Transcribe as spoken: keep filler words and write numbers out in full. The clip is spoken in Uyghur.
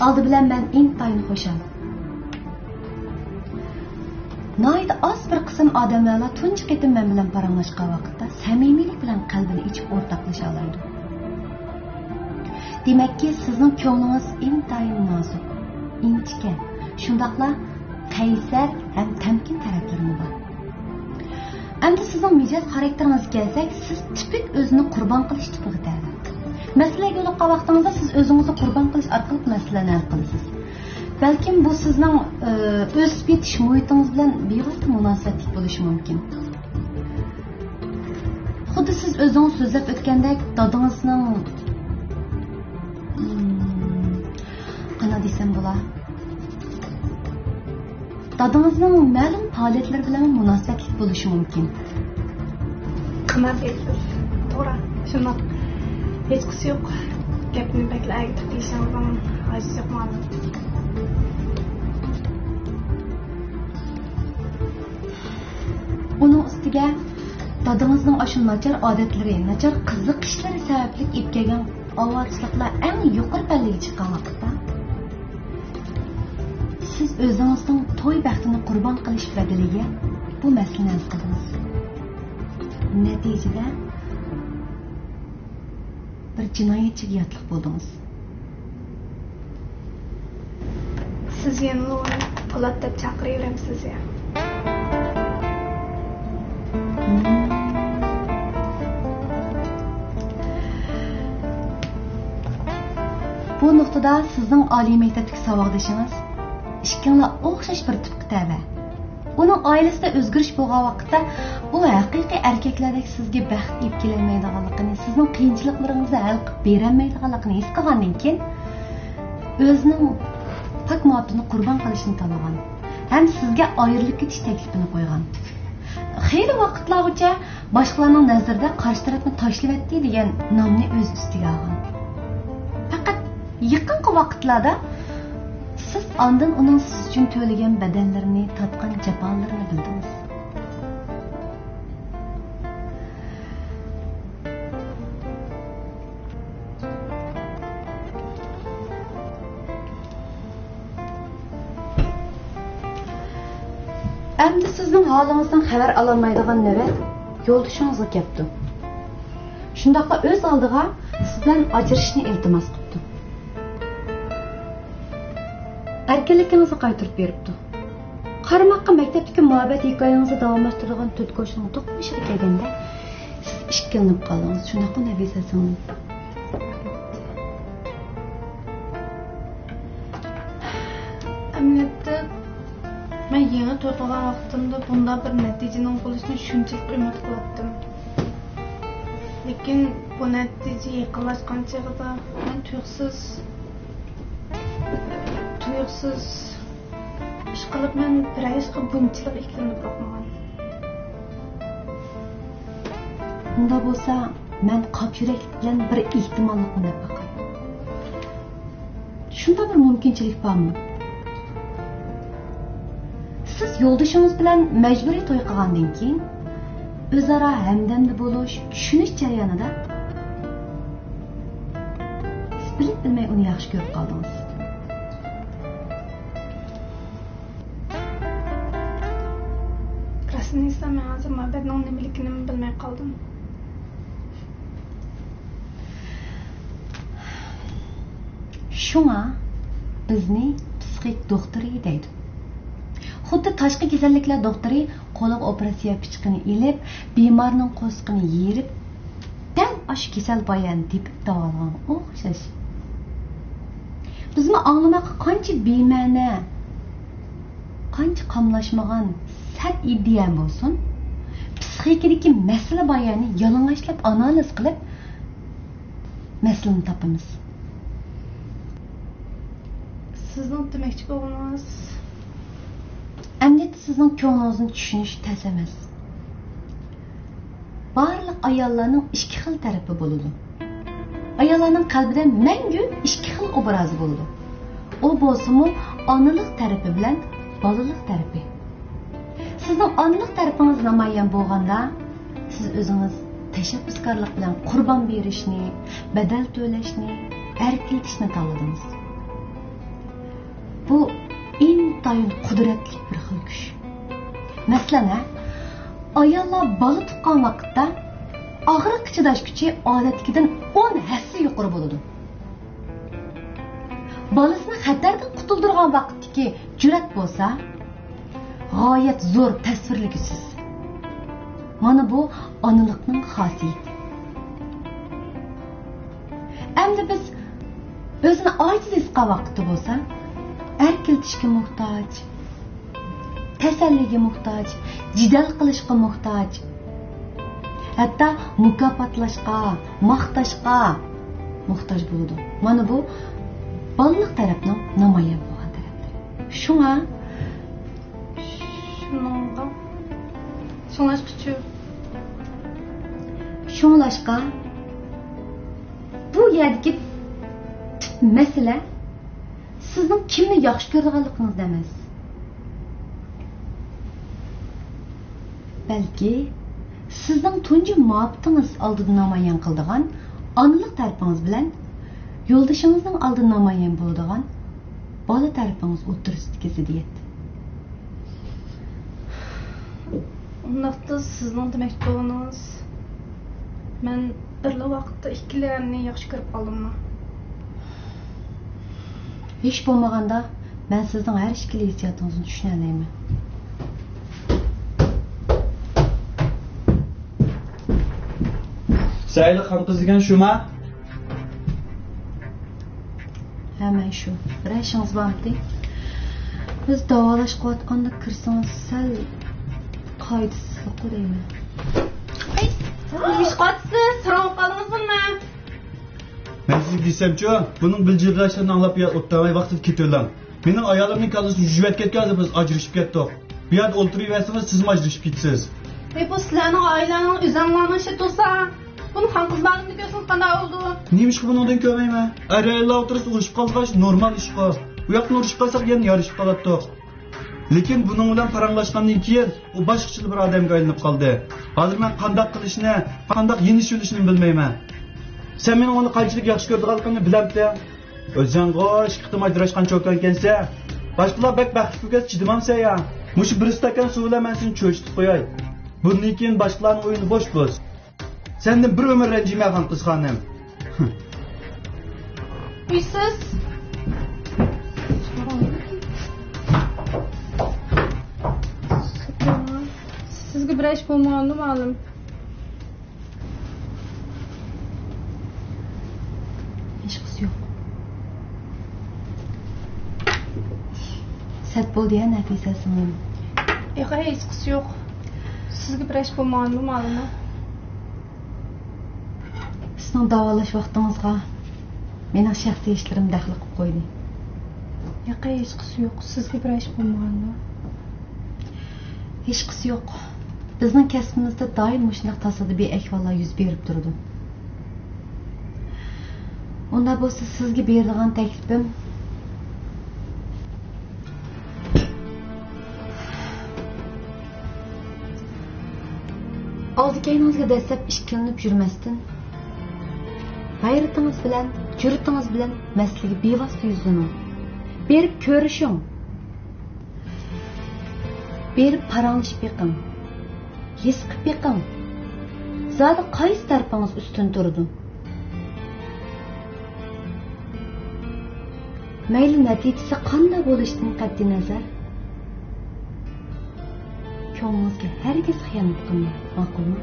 ئالدى بىلەن مەن ئىنتايىن خۇشال. ناھايىتى ئاز بىر قىسىم ئادەملەرلا تۇنجى قېتىم مەن بىلەن پاراڭلاشقان ۋاقىتتا سەمىمىيلىك بىلەن قەلبىنى ئېچىپ ئورتاقلىشالايدۇ. دېمەككى، سىزنىڭ كۆڭلىڭىز ئىنتايىن نازۇك، ئىنچىكە، شۇنداقلا قەيسەر ھەم تەمكىن تەرەپلىرىمۇ بار. ئەمدى سىزنىڭ مىجەز خاراكتېرىڭىزگە كەلسەك، سىز تىپىك ئۆزىنى قۇربان قىلىش تىپىغا تەۋە. مەسىلىگە يولۇققان ۋاقتىڭىزدا سىز ئۆزىڭىزنى قۇربان قىلىش ئارقىلىق مەسىلىلەرنى ھەل قىلىسىز. بەلكىم بۇ سىزنىڭ، ئى، ئۆسۈپ يېتىش مۇھىتىڭىز بىلەن بىۋاسىتە مۇناسىۋەتلىك بولۇشى مۇمكىن. خۇددى سىز ئۆزىڭىز سۆزلەپ ئۆتكەندەك، دادىڭىزنىڭ، مم، قانداق دېسەم بولا؟ دادىڭىزنىڭ مەلۇم پائالىيەتلىرى بىلەن مۇناسىۋەتلىك بولۇشى مۇمكىن. قانداق دەيسىز؟ توغرا، شۇنداق. ھېچقىسى يوق. گەپنى بەكلا ئەگىتىپ دېيىشىڭىزنىڭ ھاجىتى يوق مانا. ئۇنىڭ ئۈستىگە دادىڭىزنىڭ ئاشۇ ناچار ئادەتلىرى، ناچار قىزىقىشلىرى سەۋەبلىك ئېلىپ كەلگەن ئاۋارىچىلىكلەر ئەڭ يۇقىرى پەللىگە چىققان ۋاقىتتا، سىز ئۆزىڭىزنىڭ توي بەختىنى قۇربان قىلىش بەدىلىگە بۇ مەسىلىنى ھەل قىلدىڭىز. نەتىجىدە، بىر جىنايەتچىگە ياتلىق بولدىڭىز. سىز يەنىلا ئۇنى پولات دەپ چاقىرىۋېرەمسىز يا؟ بۇ نۇقتىدا سىزنىڭ ئالىي مەكتەپتىكى ساۋاقدىشىڭىز، ئىككىڭلار ئوخشاش بىر تىپقا تەۋە. ئۇنىڭ ئائىلىسىدە ئۆزگىرىش بولغان ۋاقىتتا، ئۇ ھەقىقىي ئەركەكلەردەك سىزگە بەخت ئېلىپ كېلەلمەيدىغانلىقىنى، سىزنىڭ قىيىنچىلىقلىرىڭىزنى ھەل قىلىپ بېرەلمەيدىغانلىقىنى ھېس قىلغاندىن كېيىن، ئۆزىنىڭ پاك مۇھەببىتىنى قۇربان قىلىشنى تاللىغان ھەم سىزگە ئايرىلىپ كېتىش تەكلىپىنى قويغان. خېلى ۋاقىتلارغىچە باشقىلارنىڭ نەزىرىدە قارشى تەرەپنى تاشلىۋەتتى دېگەن نامنى ئۆز ئۈستىگە ئالغان. پەقەت يېقىنقى ۋاقىتلاردا سىز ئاندىن ئۇنىڭ سىز ئۈچۈن تۆلىگەن بەدەللىرىنى، تارتقان جاپالىرىنى بىلدىڭىز. ئەمدى سىزنىڭ ھالىڭىزدىن خەۋەر ئالالمايدىغان نۆۋەت يولدىشىڭىزغا كەپتۇ. شۇنداقلا ئۆز ئالدىغا سىز بىلەن ئاجرىشىشنى ئىلتىماس قىپتۇ. ئەركىنلىكىڭىزنى قايتۇرۇپ بېرىپتۇ. قارىماققا مەكتەپتىكى مۇھەببەت ھېكايىڭىزنى داۋاملاشتۇرىدىغان تۆت كوچىنىڭ توقۇنۇشىغا كەلگەندە، سىز ئىككىلىنىپ قالدىڭىز. شۇنداقمۇ، نەفىسە سىڭلىم؟ ئەمەلىيەتتە، مەن يېڭى توي قىلغان ۋاقتىمدا بۇنداق بىر نەتىجىنىڭ بولۇشىنى شۇنچىلىك ئۈمىد قىلاتتىم. لېكىن بۇ نەتىجە يېقىنلاشقان چېغىدا مەن تۇيۇقسىز، تۇيۇقسىز، ئىشقىلىپ مەن بىرەر ئىشقا بۇنچىلىك ئىككىلىنىپ باقمىغان. ئۇنداق بولسا، مەن قاپ يۈرەكلىك بىلەن بىر ئېھتىماللىقنى دەپ باقاي. شۇنداق بىر مۇمكىنچىلىك بارمۇ؟ سىز يولدىشىڭىز بىلەن مەجبۇرىي توي قىلغاندىن كېيىن، ئۆزئارا ھەمدەمدە بولۇش، چۈشىنىش جەريانىدا، سىز بىلىپ بىلمەي ئۇنى ياخشى كۆرۈپ قالدىڭىز. راستىنى ئېيتسام، مەن ھازىر مۇھەببەتنىڭ نېمىلىكىنىمۇ بىلمەي قالدىم. شۇڭا بىزنى پسىخىك دوختۇرى دەيدۇ. خۇددى تاشقى كېسەللىكلەر دوختۇرى قولىغا ئوپېراتسىيە پىچىقىنى ئېلىپ، بىمارنىڭ قورسىقىنى يېرىپ، دەل ئاشۇ كېسەل بايانىنى تېپىپ داۋالىغانغا ئوخشاش. بىزمۇ ئاڭلىماققا قانچە بىمەنە، قانچە قاملاشمىغان سەت ئىدىيە بولسۇن، پسىخىكىدىكى مەسىلە بايانى يالىڭاچلاپ ئانالىز قىلىپ، مەسىلىنى تاپىمىز. سىزنىڭ دېمەكچى بولغىنىڭىز؟ ئەمدى سىزنىڭ كۆڭلىڭىزنى چۈشىنىش تەس ئەمەس. بارلىق ئاياللارنىڭ ئىككى خىل تەرىپى بولىدۇ. ئاياللارنىڭ قەلبىدە مەڭگۈ ئىككى خىل ئوبرازى بولىدۇ. ئۇ بولسىمۇ ئانىلىق تەرىپى بىلەن بالىلىق تەرىپى. سىزنىڭ ئانىلىق تەرىپىڭىز نامايان بولغاندا، سىز ئۆزىڭىز تەشەببۇسكارلىق بىلەن قۇربان بېرىشنى، بەدەل تۆلەشنى، ئەركىلىتىشنى تاللىدىڭىز. بۇ ئىنتايىن قۇدرەتلىك بىر خىل كۈچ. مەسىلەن، ھە، ئاياللار بالا تۇغقان ۋاقىتتا ئاغرىققا چىداش كۈچى ئادەتتىكىدىن ئون ھەسسە يۇقىرى بولىدۇ. بالىسىنى خەتەردىن قۇتۇلدۇرغان ۋاقىتتىكى جۈرئەت بولسا، غايەت زور، تەسۋىرلىگۈسىز. مانا بۇ ئانىلىقنىڭ خاسىيىتى. ئەمدى بىز ئۆزىنى ئاجىز ھېس قىلغان ۋاقىتتا بولسا، ئەركىلىتىشكە موھتاج، تەسەللىگە موھتاج، جېدەل قىلىشقا موھتاج، ھەتتا مۇكاپاتلاشقا، ماختاشقا موھتاج بولىدۇ. مانا بۇ بالىلىق تەرەپنىڭ نامايان بولغان تەرەپلىرى. شۇڭا شۇنىڭغا، شۇڭلاشقىچۇ؟ شۇڭلاشقا بۇ يەردىكى تۈپ مەسىلە سىزنىڭ كىمنى ياخشى كۆرىدىغانلىقىڭىزدا ئەمەس، بەلكى سىزنىڭ تۇنجى مۇھەببىتىڭىز ئالدىدا نامايان قىلىدىغان ئانىلىق تەرىپىڭىز بىلەن يولدىشىڭىزنىڭ ئالدىدا نامايان بولىدىغان بالا تەرىپىڭىز ئوتتۇرىسىدىكى زىددىيەت. ئۇنداقتا سىزنىڭ دېمەكچى بولغىنىڭىز، مەن بىرلا ۋاقىتتا ئىككىلەننى ياخشى كۆرۈپ قالدىممۇ؟ ھېچ بولمىغاندا مەن سىزنىڭ ھەر ئىككىلا ھېسسىياتىڭىزنى چۈشىنەلەيمەن. سەئىلە خانقىز دېگەن شۇما؟ ھە، مەن شۇ. بىرەر ئىشىڭىز بارمىدى؟ بىز داۋالاشقا قويۇۋاتقاندا كىرسىڭىز سەل قائىدىسىزلىققۇ دەيمەن. ئەي، نېمە ئىش قىلىۋاتىسىز؟ ساراڭ بولۇپ قالدىڭىزمۇ نېمە؟ مەن سىزگە دېسەمچۇ، بۇنىڭ بىلجىرلاشلىرىنى ئاڭلاپ يا ئوتتۇرىماي ۋاقتىدا كېتىۋېلىڭ. مېنىڭ ئايالىمنىڭ كاللىسى يۈزۈۋەتكەنكەن، ھازىر بىز ئاجرىشىپ كەتتۇق. بۇ يەردە ئولتۇرۇۋەرسىڭىز، سىزمۇ ئاجرىشىپ كېتىسىز. ھەي، بۇ سىلەرنىڭ ئائىلەڭنىڭ ئۆزەڭلارنىڭ ئىشى تۇرسا، بۇنى خانقىز مۇئەللىمنى كۆرسىڭىز قانداق بولىدۇ؟ نېمىشقا بۇنىڭدىن كۆرمەيمەن؟ ئەر-ئاياللار ئوتتۇرىسىدا ئۇرۇشۇپ قالغاچ نورمال ئىشقۇ. ئۇ ياقتىن ئۇرۇشۇپ قالساق يەنە يارىشىپ قالاتتۇق. لېكىن بۇنىڭ بىلەن پاراڭلاشقاندىن كېيىن ئۇ باشقىچىلا بىر ئادەمگە ئايلىنىپ قالدى. ھازىر مەن قانداق قىلىشنى، قانداق يېنىشىۋېلىشنى بىلمەيمەن. سەن مېنىڭ ئۇنى قانچىلىك ياخشى كۆرىدىغانلىقىمنى بىلەمتىڭ؟ ئۆزۈڭغۇ ئىككى قېتىم ئاجراشقان چوكانكەنسەن. باشقىلار بەك بەختلىك بولغاچ چىدىمامسەن يا؟ مۇشۇ بىر ئىستاكان سۇ بىلەن مەن سېنى چۆچۈتۈپ قوياي. بۇندىن كېيىن باشقىلارنىڭ ئويۇنى بوش بولسۇن. سەندىن بىر ئۆمۈر رەنجىيمەن، خانقىز خانىم. ئۇيسىز. سىزگە بىر ئىش بولمىغاندۇ، مۇئەللىم؟ ھېچقىسى يوق. سەت بولدى يا، نەپىسە سىڭلىم. ياق، ھېچقىسى يوق. سىزگە بىر ئىش بولمىغاندۇ، مۇئەللىمە؟ سىزنىڭ داۋالاش ۋاقتىڭىزغا مېنىڭ شەخسىي ئىشلىرىم دەخلى قىلىپ قويدى. ياق، ھېچقىسى يوق. سىزگە بىر ئىش بولمىغاندۇ؟ ھېچقىسى يوق. بىزنىڭ كەسپىمىزدە دائىم مۇشۇنداق تاسادىپىي ئەھۋاللار يۈز بېرىپ تۇرىدۇ. ئۇنداق بولسا سىزگە بېرىدىغان تەكلىپىم، ئالدى كەينىڭىزگە دەسسەپ ئىككىلىنىپ يۈرمەستىن، غەيرىتىڭىز بىلەن، جۈرئىتىڭىز بىلەن مەسىلىگە بىۋاسىتە يۈزلىنىڭ. بېرىپ كۆرۈشۈڭ. بېرىپ پاراڭلىشىپ بېقىڭ. ھېس قىلىپ بېقىڭ. زادى قايسى تەرىپىڭىز ئۈستۈن تۇرىدۇ؟ مەيلى نەتىجىسى قانداق بولۇشىدىن قەتئىينەزەر، كۆڭلىڭىزگە ھەرگىز خىيانەت قىلماڭ، ماقۇلمۇ؟